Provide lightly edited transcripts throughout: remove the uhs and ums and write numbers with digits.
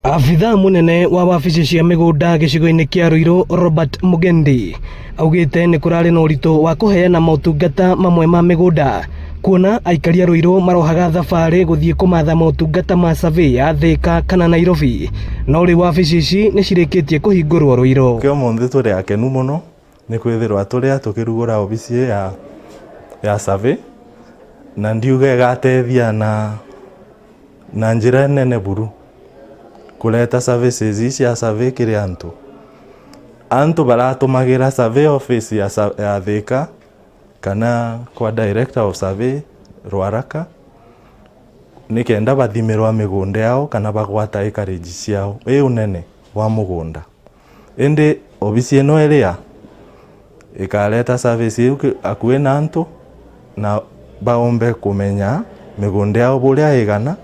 Abithaa mũnene wa wabici cia mĩgũnda gĩcigo-inĩ kĩa Ruiru Robert Mugendi augĩte nĩ kũrarĩ na ũritũ wa kũheana motungata mamwe ma mĩgũnda kuona aikari a Ruiru marohaga thabarĩ gũthiĩ kũmatha motungata ma survey ya Thĩka kana Nairobi, no rĩu wabici ici nĩ cirĩkĩtie kũhingũrwo Ruiru. Kĩ ũmũthĩ tũrĩ akenu mũno nĩ kwĩthĩrwa tũrĩa tũkĩrugũra obici ya survey, na ndiuga ĩgatethia na njĩra nene buru kũreta services ici cia survey kĩrĩ antu. Antu baratũmagĩra survey office ya Thĩka kana kwa director of survey Ruaraka nĩkenda bathimĩrwa mĩgũnda yao kana bagwata acreage ciao ĩ ũnene wa mũgũnda. Ĩndĩ obici ĩno ĩrĩa ĩkareta service ĩu hakuhĩ na antu na baombe kũmenya mĩgũnda yao ũrĩa ĩgana,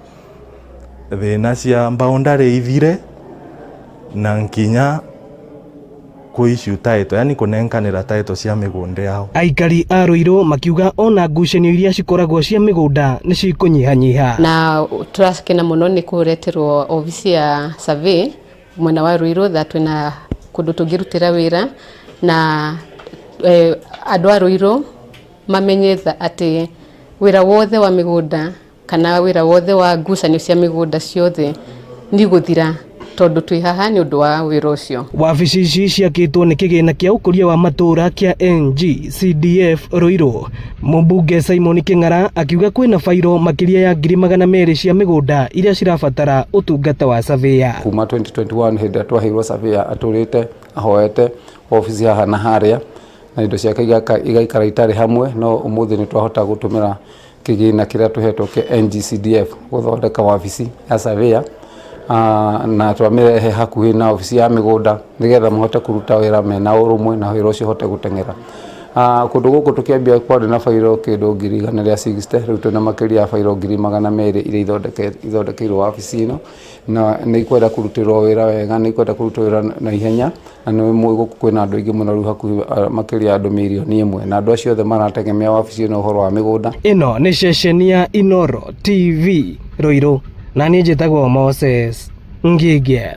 thĩna cia boundary ithire na nkinya kũ issue title, yani kũnenkanĩra title cia mĩgũnda yao. Aikari a Ruiru makiuga ona ngucanio iria cikoragwo cia mĩgũnda nĩ cikũnyihanyiha. Na tũrakena mũno nĩ kũreterwo obici ya survey mwena wa Ruiru, tha twĩna kũndũ tũngĩrutĩra wĩra na andũ a Ruiru mamenye atĩ wĩra wothe wa mĩgũnda kana wĩra wothe wa ngucanio cia mĩgũnda ciothe nĩ gũthira tondũ twĩ haha nĩ ũndũ wa wĩra ũcio. Wabici ici ciakĩtwo nĩ kĩgĩna kĩa ũkũria wa matũũra kĩa NGCDF Ruiru. Mũmbunge Simon Kĩng'ara akiuga kwĩna bairo makĩria ya 200,000 cia mĩgũnda iria cirabatara ũtungata wa surveyor. Kuma 2021 hĩndĩ ĩrĩa twaheirwo surveyor, atũrĩte ahoete obici haha na harĩa na indo ciake igaikara itarĩ hamwe, no ũmũthĩ nĩ twahota gũtũmĩra kĩgĩna kĩrĩa tũhetwo kĩa NGCDF gũthondeka wabici ya surveyor, na twamĩrehe hakuhĩ na obici ya mĩgũnda nĩgetha mahote kũruta wĩra mena ũrũmwe na wĩra ũcio ũhote gũteng'era. Kũndũ gũkũ tũkĩambia kwarĩ na bairo kĩndũ 160,000, rĩu twĩna makĩria ya bairo 200,000 iria ithondekeirwo wabici ĩno, na nĩ ikwenda kũrutĩrwo wĩra wega, nĩ ikwenda kũrutwo wĩra na ihenya, na nĩ mũĩ gũkũ kwĩna andũ aingĩ mũno, rĩu hakuhĩ makĩria ya andũ 1 mirioni na andũ acio othe marategemea wabici ĩno ũhoro wa mĩgũnda. Ĩno nĩ ceceni ya Inoro TV Ruiru, na niĩ njĩtagwo Moses Ngige.